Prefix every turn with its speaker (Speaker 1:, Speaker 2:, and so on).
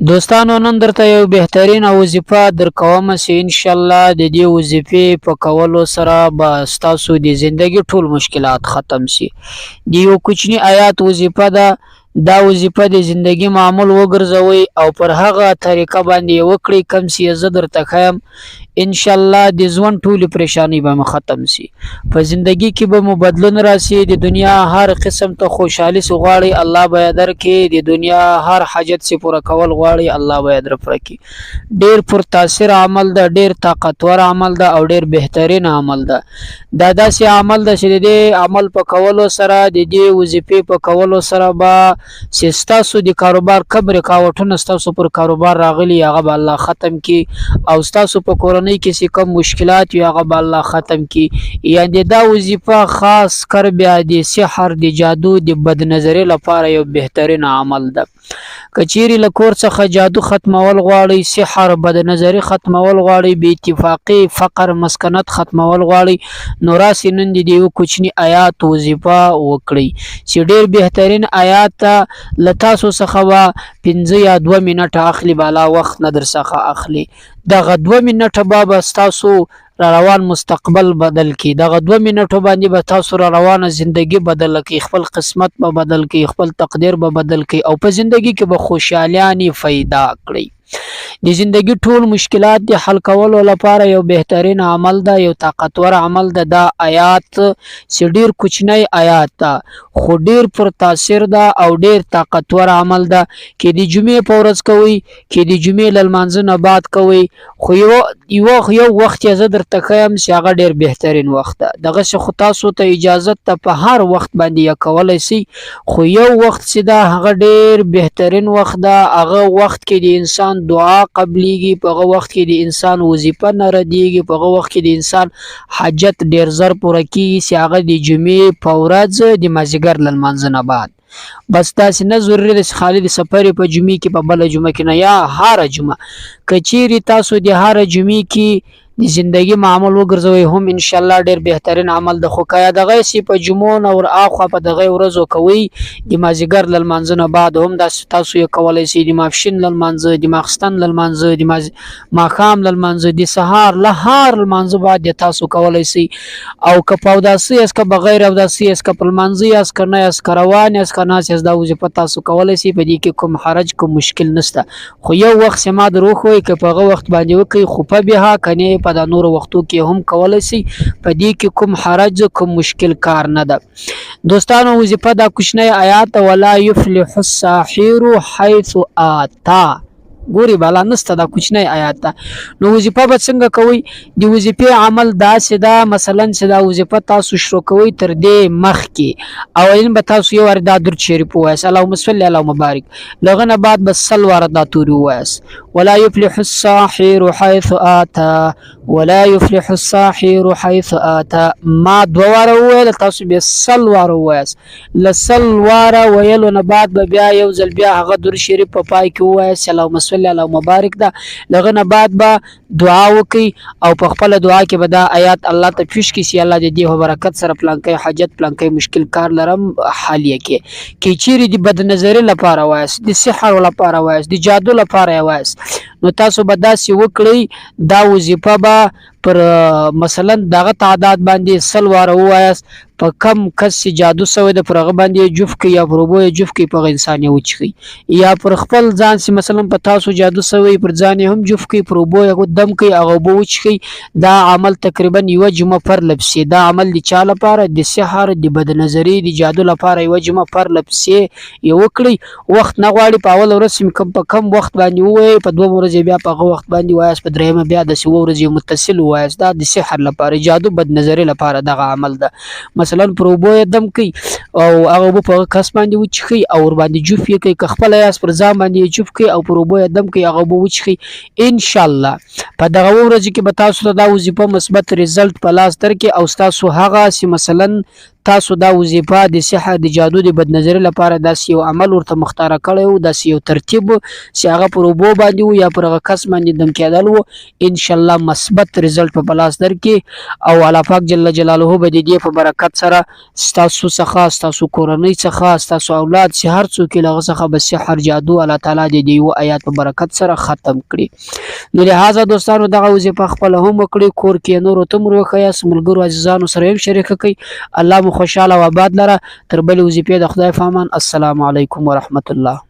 Speaker 1: دوستانو نن درته یو بهترینه وظیفه درکوم چې ان شاء الله د دې وظیفې په کولو سره به ستاسو د زندګي ټول مشکلات ختم شي. د یو کوچني آیات وظیفه ده، دا وظیفه د زندګي معمول وګرځوئ او پر هغه طریقه باندې یې وکړئ کوم چې یې زه درته ښیم. ان شاء الله د ژوند ټولې پریشانۍ به مو ختم شي، په زندګي کې به مو بدلون راسي، د دنیا هر قسم ته خوشحالي چې غواړئ الله به یې درکړي، د دنیا هر حاجت چې پوره کول غواړئ الله به یې در پوره کړي. ډېر پر تاثیر عمل ده، ډېر طاقتور عمل ده او ډېر بهترین عمل ده. دا داسې عمل ده چې د دې عمل په کولو سره، د دې وظیفې په کولو سره به چې ستاسو د کاروبار کوم رکاوټونه ستاسو پر کاروبار راغلي هغه به الله ختم کړي، او ستاسو په کورنۍ کې چې کوم مشکلات وي هغه به الله ختم کړي. یعنې دا وظیفه خاص کر بیا د سحر، د جادو، د بدنظرۍ لپاره یو بهترین عمل ده. که چیرې له کور څخه جادو ختمول غواړئ، سحر، بدنظري ختمول غواړئ، بې اتفاقي، فقر، مسکنت ختمول غواړئ، نو راسئ نن د یو کوچني آیات وظیفه وکړئ چې ډېر بهترین آیات ده. له تاسو څخه به 5 یا 2 منټه اخلي، بالا وخت نه در څخه اخلي. دغه 2 منټه به ستاسو را روان مستقبل بدل کړي، دغه 2 منټو باندې به تاسو را روانه زندگی بدله کړي، خپل قسمت به بدل کړي، خپل تقدیر به بدل کړي او په زندگی کې به خوشحالیانې پیدا کړئ. د زندگی ټول مشکلات د حل کولو لپاره یو بهترین عمل ده، یو طاقتور عمل ده. دا آیات چې ډیر کوچنی آیات ده خو ډیر پر تاثیر ده او ډیر طاقتور عمل ده. که د جمعې په ورځ کوئ، که د جمعې له لمانځه نه بعد کوئ، خو یو یو وخت یې زه درته ښیم چې هغه ډیر بهترین وخت ده. دغسې خو تاسو ته اجازت ده په هر وخت باندې یې کولی شئ، خو یو وخت چې ده هغه ډیر بهترین وخت ده. هغه وخت کې د انسان دعا قبلیږي، په هغه وخت کې د انسان وظیفه نه ردیږي، په هغه وخت کې د انسان حاجت ډیر زر پوره کیږي چې هغه د جمعې په ورځ د مازدیګر له لمانځه نه بعد. بس داسې نه ضروري ده چې خالي د سفر په جمعې کې، په بله جمعه کې نه، یا هره جمعه. که چیرې تاسو د هره جمعې کې د زندگی معمول وګرځوئ هم ان شاء الله ډیر بهترین عمل ده. خو که دغه سي په جمعو نه ور اخوا په دغه ورځو کوئ، د مازدیګر له لمانځه نه بعد هم داسې تاسو یې کولی شئ، د ماسپښین له لمانځه، د ماخستن له لمانځه، د ماښام له لمانځه، د سهار له هر لمانځه بعد یې تاسو کولی شئ. او که په اوداسه یاست، که بغیر اوداسه یاست، که په لمانځه یاست، که نه یاست، که روان یاست، که ناست یاست، دا وظیفه تاسو کولی شئ. په دې کې کوم حرج کوم مشکل نشته. خو یو وخت چې ما در وښوی که په هغه وخت باندې وکړئ خو په بها، که نه په دا نورو وختو کې هم کولی شئ، په دې کې کوم حرج کوم مشکل کار نه ده. دوستانو وظیفه دا کوچنی آیات ولا یفلح الساحر حیث آتا، ګوري بالا نسته دا کوچنی آیات ده. نو وظیفه به څنګه کوئ؟ د وظیفې عمل داسې ده، مثلا چې دا وظیفه تاسو شروع کوئ تر دې مخکې اولین به تاسو یو وار دا درود شریف ووایاست، اللهم صل اللهم بارک، له هغه نه بعد به 100 واره دا توري ووایاست، ولا یفلح الساحر حیث آتا، ولا یفلح الساحر حیث آتا. ما 2 واره وویل، تاسو بیا 100 واره ووایاست. له 100 واره ویلو نه بعد به بیا یو ځل بیا هغه درود شریف په پای کې ووایاست، اللهم صل اللهم بارک ده. له هغه نه بعد به دعا وکړئ او په خپله دعا کې به دا آیات الله ته پیش کړئ چې الله د دې په برکت سره پلانکی حاجت پلانکی مشکل کار لرم حل یې کړي. که چیرې د بدنظري لپاره وایاست، د سحر لپاره وایاست، د جادو لپاره یې وایاست، نو تاسو به داسې وکړئ، دا وظیفه به پر مثلا دغه تعداد باندې 100 واره ووایاست. په کم کس چې جادو سوی ده پر هغه باندې یې جوف کړئ یا پر اوبو یې جوف کړئ، په هغه انسان یې وچښئ. یا پر خپل ځان چې مثلا په تاسو جادو سوی پر ځان یې هم جوف کړئ، پر اوبو یې دم کړئ، هغه اوبه وچښئ. دا عمل تقریبا یوه جمعه پرله پسې، دا عمل د چا لپاره؟ د سحر، د بدنظري، د جادو لپاره یوه جمعه پرله پسې یې وکړئ. وخت نه غواړي، په اوله ورځ چې کوم په کم وخت باندې ووایئ، په دوه ورځې بیا په هغه وخت باندې وایاست، په درېیمه بیا داسې اووه ورځې متصل ووایاست. دا د سحر لپاره، جادو، بدنظري لپاره دغه عمل ده. مثلا پر اوبو یې دم کړئ او هغه اوبه په هغه کس باندې وچښئ او ورباندې جوف یې کړئ، که خپله یاست پر ځان باندې یې جوف کړئ او پر اوبو یې دم کړئ، هغه اوبه وچښئ. انشاءالله په دغه اووه ورځو کې به تاسو ته دا وظیفه مثبت ریزلټ په لاس درکړي او ستاسو هغه چې مثلا تاسو دا وظیفه د سحر د جادو د بدنظري لپاره داسې یو عمل ورته مختاره کړی وو، داسې یو ترتیب چې هغه پر اوبو باندې وو یا پر هغه کس باندې دم کېدل وو، ان شاء الله مثبت رزلټ په پلاس درکې او الله پاک جل جلاله به د دې په برکت سره ستاسو څخه، ستاسو کورنۍ څخه، ستاسو اولاد چې هر څوک یې له هغه څخه به سحر جادو الله تعالی د دې یو آیات په برکت سره ختم کړي. نو لهذا دوستانو دغه وظیفه خپله هم وکړئ، کور کې یې نورو ته هم ور وښیاست، ملګرو عزیزانو سره یې هم شریکه کړئ. الله مو خوشحاله او آباد لره. تر بلې وظیفې د خدای په امان. السلام علیکم ورحمت الله.